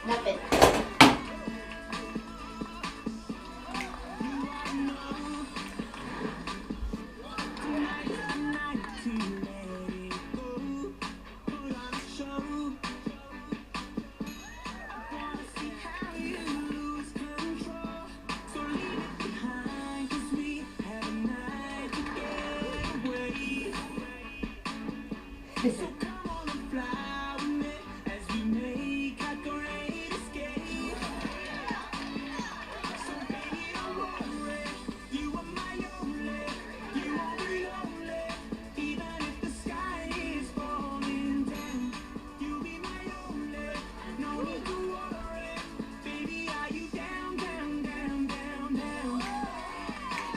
Snap it.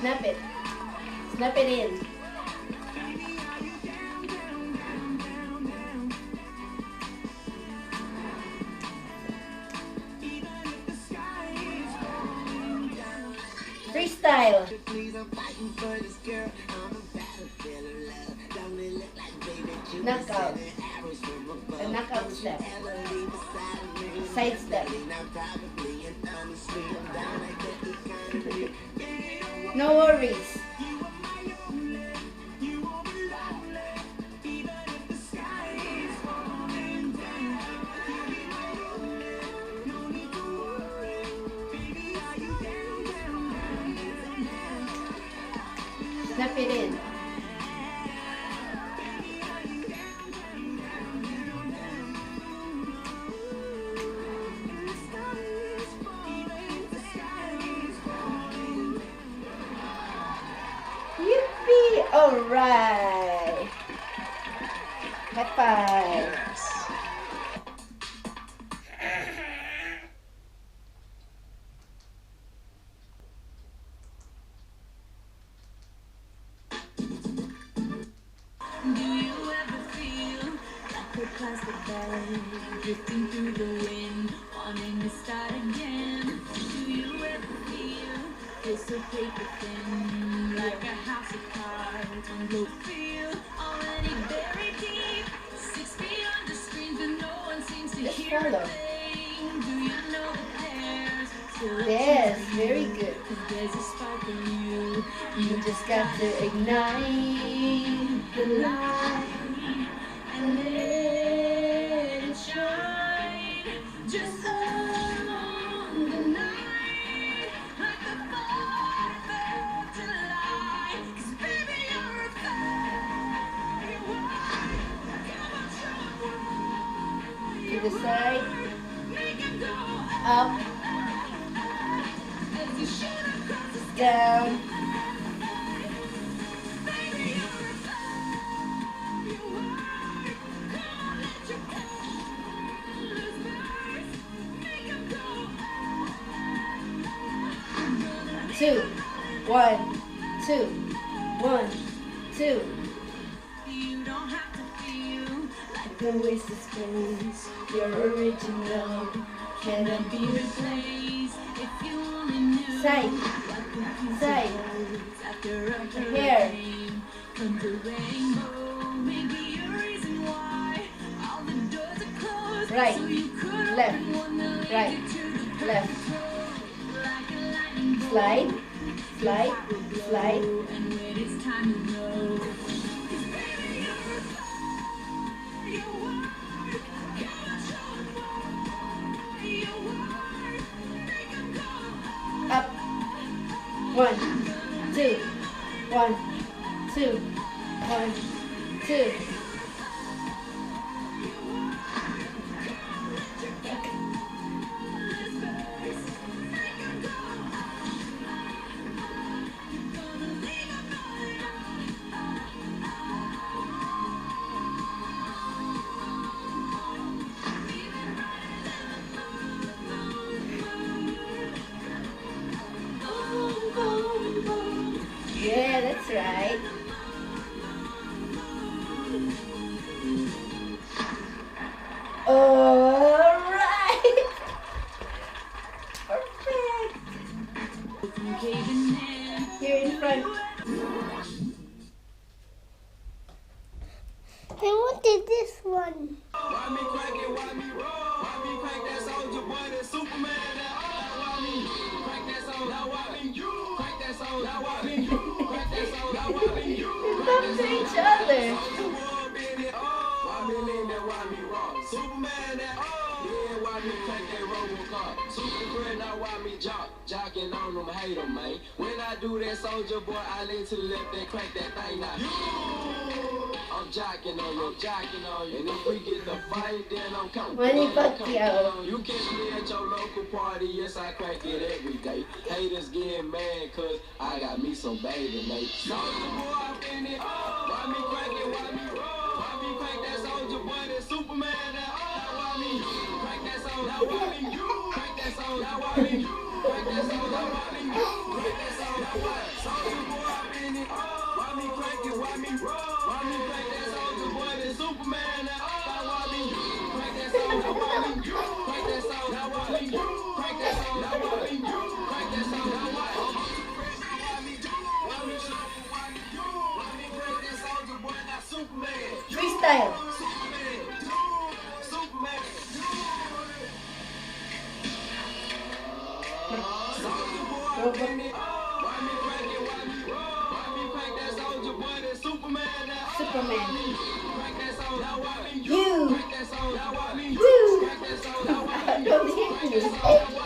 Snap it. Snap it in. Freestyle. Knockout. A knockout step. Side step. No worries. Snap it in. Yippee! All right. High five. Yes. Do you ever feel like a plastic bag drifting through the wind, wanting to start again? Do you ever feel so paper thin, like a house of cards? One blow feel already buried deep, 6 feet under screens, but no one seems to Just hear a follow. Thing. Do you know that there's still a Yes, chance for very you? good. 'Cause there's a spark in you. You just got to ignite the light and let it shine. Just own the night like the 4th of July. 'Cause baby, you're a firework. Come on, show 'em what To the side, Make 'em go up, as you shoot across the sky. Down. Baby, you're a firework. Come on, let your colors burst. Make 'em go. Two, one, two, one, two. You don't have to feel like a waste of space. You're original, cannot be replaced. If you only knew Side, what the piece side. Holds after a Hair. Hurricane comes a rainbow. Maybe a reason why all the doors are closed. Right, So you could left, open one that leads right, you to the left. Perfect road. Like a lightning bolt. Slide, Your slide, heart will glow, slide. And when it's time to know. 'Cause baby, you're a firework. Come on, show 'em what you're worth. Make 'em go. Up. One, two, one, two, one, two. Okay. Boom, boom, boom. Yeah, that's right. All right. Perfect. Caving in. Here in front. I wanted this one. Why me crack it? Why me roll? Why me crack that soldier boy? They talk to each other. Why me lean that, why me rock? Superman that, yeah, why me crank that Robocop? Super friend, now why me jock? Jocking on them, hate 'em, man. When I do that, Soldier Boy, I lean to the left and crank that thing now. I'm jocking on you, jocking on you. And if we get the fight, then I'm coming. Manny Pacquiao. You catch me at your local party, yes, I crack it every day. Haters getting mad, 'cause I got me some baby, mate. Soldier Boy, I'm in it. Why me crack it, why me roll? Why me crack that Soldier Boy, that Superman, that, oh, why me crack that soldier? Now why me crack that soldier? Now why me crack that soldier? Now why me crack that soldier? Now why Soldier Boy, I'm in it. Why me crack it? Why me roll? Why me crack that Soldier Boy, that Superman, that, oh, why me crack that soldier? Why me crack that soldier? Now why me crack that soldier? Now why me crack that soldier? Now why? Why me shuffle? Why me why me crack that Soldier Boy? Not Superman. Freestyle. Superman. Superman. Soldier Boy, I'm in it. Why me crack it? Why me roll? Why me crack that Soldier Boy? That Superman. That Superman. Crack that soldier. Now why me You. crack that soldier? Now why me Woo. crack that soldier? Now why me Don't hit me.